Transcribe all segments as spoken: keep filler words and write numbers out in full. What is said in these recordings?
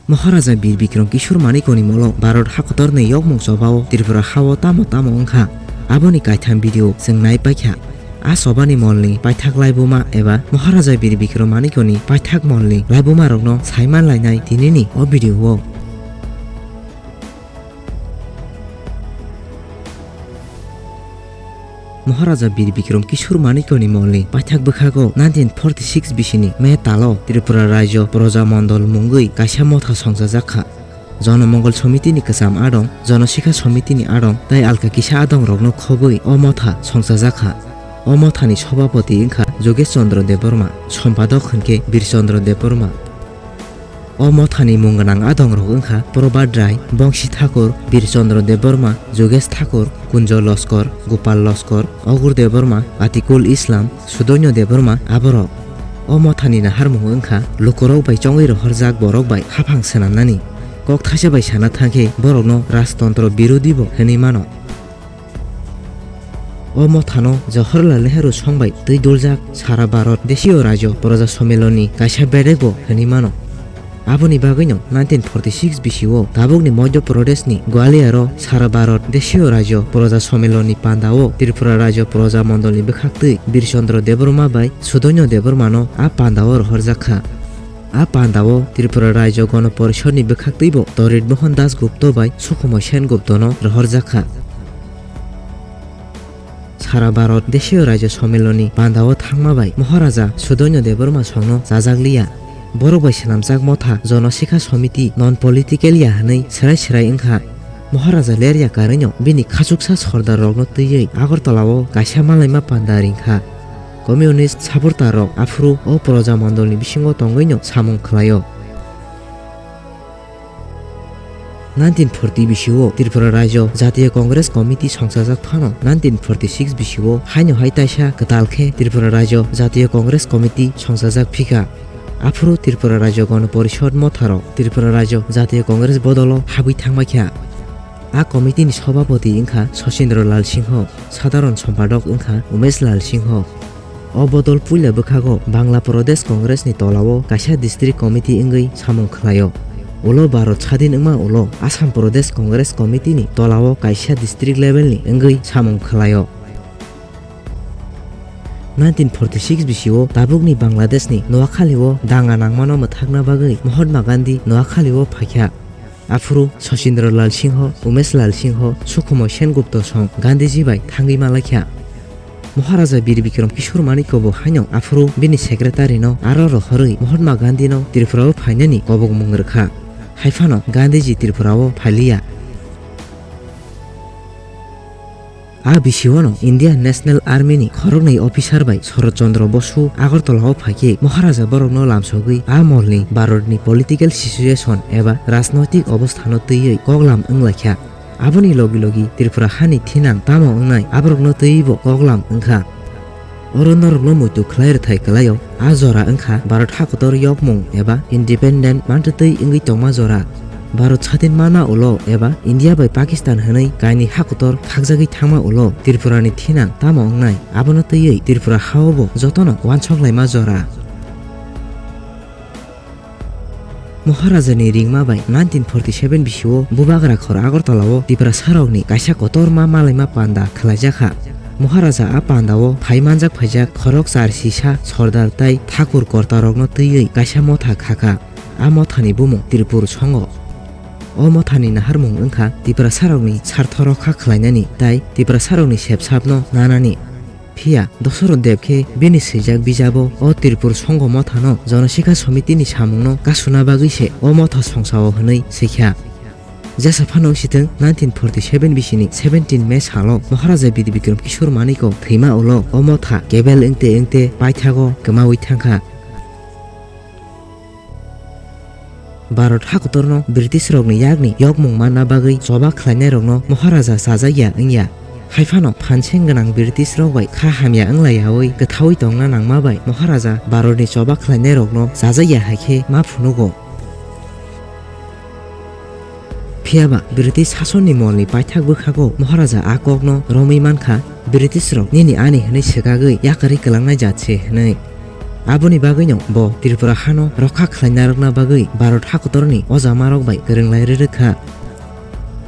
Maharaja Bir Bikram Kishore Manikya ni molo Bharat hakotor ni yokmung choba o Tripura ha o tamo tamo wngkha, aboni kaitham video chwng nai paikha. A choba ni mol ni paithak laibuma eba Maharaja Bir Bikram Manikya ni paithak mol ni laibuma rok no sai man lainai tini ni o video o. Maharaja Bir Bikram Kishore Manikya ni mol ni paithak bwkhago nineteen forty six bisi ni May tal o Tripura Rajya Praja Mondol mungwi kaisa motha songchajak kha. Jono Mongol Somiti ni kwcham adong, Jono Sikha Somiti ni adong tei alka kisa adong rok no khobwi o motha songchajak kha. O motha ni sobhapoti wngkha Jogesh Chandra Debbarma, sompadok hwnkhe Bir Chandra Debbarma. O mothani mung gwnang adongrok wngkha Probhat Rai, Bongsi Thakur, Bir Chandra Debbarma, Jogesh Thakur, Kunjo Loskor, Gopal Loskor, Ogur Debbarma, Atikul Islam, Sudoino Debbarma aborok. O mothani naharmung wngkha lukurok bai chongwi rohorjak borok bai haphang swnamnani. Kok thaisa bai sana thangkhe borokno rajtontro birodi bo hwnwi mano. O mothano Jawaharlal Nehru songbai twi duljak Sara Bharat Deshiyo Rajyo Praja Sommeloni kaisa bedekbo hwnwi mano. Aboni bagwino nineteen forty six bisio tabukni Madhya Pradeshni Gwalior-o Sara Bharat Deshiyo Rajyo Praja Sommeloni pandao Tripura Rajyo Praja Mondolni bwkhaktwi Bir Chandra Debbarma bai Sudoino Debbarmano a pandao rohorjak kha. A pandao Tripura Rajyo Gono Porishadni bwkhaktwibo Torit Mohan Das Gupta bai Sukhumoi Sen Guptano rohorjak kha. Sara Bharat Deshiyo Rajya Sommeloni pandao thangma bai Maharaja Sudoino Debbarma songno chajak liya. Borok bai swnamjak motha Jono Sikha Somiti non political ya hwnwi swrai swrai wngkha. Maharaja lerya karwino bini khachuksa sordar rokno twiwi Agartala o kaisa malaima panda ringkha. Communist supporter rok aphuru o Praja Mondolni bisingo tongwino samung khlaio. Nineteen forty bisio Tripura Rajyo Jatiya Congress Committee songchajak phano nineteen forty six bisio haino hai taisa kwtal khe Tripura Rajyo Jatiya Congress Committee songchajak phikha. Aphuru Tripura Rajyo Gono Porishad motharok Tripura Rajyo Jatiya Congress bodolo habwi thangbaikha. A committee ni sobhapoti wngkha Sachindra Lal Singho, sadharon sompadok wngkha Umesh Lal Singho. O bodol puila bwkhago Bangla Pradesh Congress ni tolao kaisa district committee wngwi samung khlaio. Ulo Bharat sadin wngma ulo Assam Pradesh Congress Committee ni tolao kaisa district level ni wngwi samung khlaio. Nineteen forty six bisio tabukni Bangladesh ni Noakhali o danga nangmano mwthakna bagwi Mahatma Gandhi Noakhali o phaikha. Aphuru Sachindra Lal Singho, Umesh Lal Singho, Sukhumoi Sen Gupta song Gandhiji bai thangwi malaikha. Maharaja Bir Bikram Kishore Manikya bo haino aphuru bini secretary no aro rohorwi Mahatma Gandhi no Tripura o phainani kobokmung rwkha. Haiphano Gandhiji Tripura o phailiya. A bisiono Indian National Army ni khoroknwi officer bai Sharat Chandra Bosu Agartala o phaikhe Maharaja borokno lamsogwi a molni Bharatni political situation eba rajnoitik obosthano twiwi koklam wnglaikha. Aboni logi logi Tripura hani thinang tamo wngnai aborokno twiwibo koklam wngkha. Oro norokno muitu khlai rwthai kwlaio. A jora wngkha Bharat hakotor yokmung eba independent mantwtwi wngwi tongma jora. Bharat sadin manma ulo eba India bai Pakistan hwnwi kainwi hakotor khakjagwi thangma ulo Tripurani thinang tamo wngnai, abono twiwi Tripura hao bo jotono uansok laima jora. Maharajani ringma bai nineteen forty seven bisio Bubagra khor Agartala o Tiprasarokni kaisa kotorma malaima panda khwlaijakha. Maharaja a pandao phai manjak phaijak khorok char sisa sordar tai thakur kortarokno twiwi kaisa motha khakha. A mothani bumung Tripur Songho. O mothani naharmung wngkha Tiprasarokni sartho rokha khwlainani tai Tiprasarokni sepsapno nanani. Phiya Dosoroth Deb khe bini swijak bijabo o Tripur Songho mothano Jonosikha Somitini samungno kasuna bagwi se o motha songsao hwnwi swikha. Jesa phano wngsithwng, nineteen forty seven bisini seventeen May salo Maharaja Bir Bikram Kishore Manikya thwima ulo o motha kebel wngte wngte paithago kwmawi thangkha. Bharat hakotorno British rokni yakni yokmung manna bagwi choba khlainairokno Maharaja chajakya wngya. Haiphano phanseng gwnang British rok bai kha hamya wnglayawi kwthawi tongna nangma bai Maharaja Bharatni choba khlainairokno chajakya hai khe ma phunugo. Phiyaba British sasonni molni paithak bwkhago Maharaja a kokno romwi mankha, British rok nini ani hwnwi swkagwi yakarwi kwlangnai jat se hwnwi. Aboni bagwino bo Tripura hano rokha khlai narwkna bagwi Bharat hakotorni ojamarok bai kwrwng lai rwrwk kha.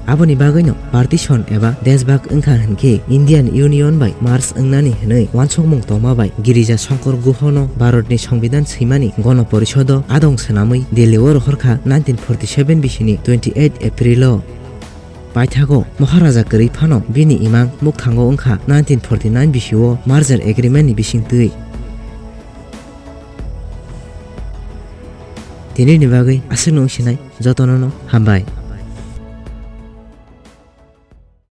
Aboni bagwino partition eba deshbhag wngkha hwnkhe Indian Union bai merge wngnani hwnwi uansukmung tongma bai Girija Shankar Guhono Bharatni Songbidan swimani Gono Porisodo adong swnamwi Delhi o rohorkha nineteen forty seven bisini twenty eight April o. Paithago Maharaja kwrwi phano bini imang mukthango wngkha nineteen forty nine bisio merger agreement ni bisingtwi. Tinini bagwi aswkno wngsinai jotono no hambai.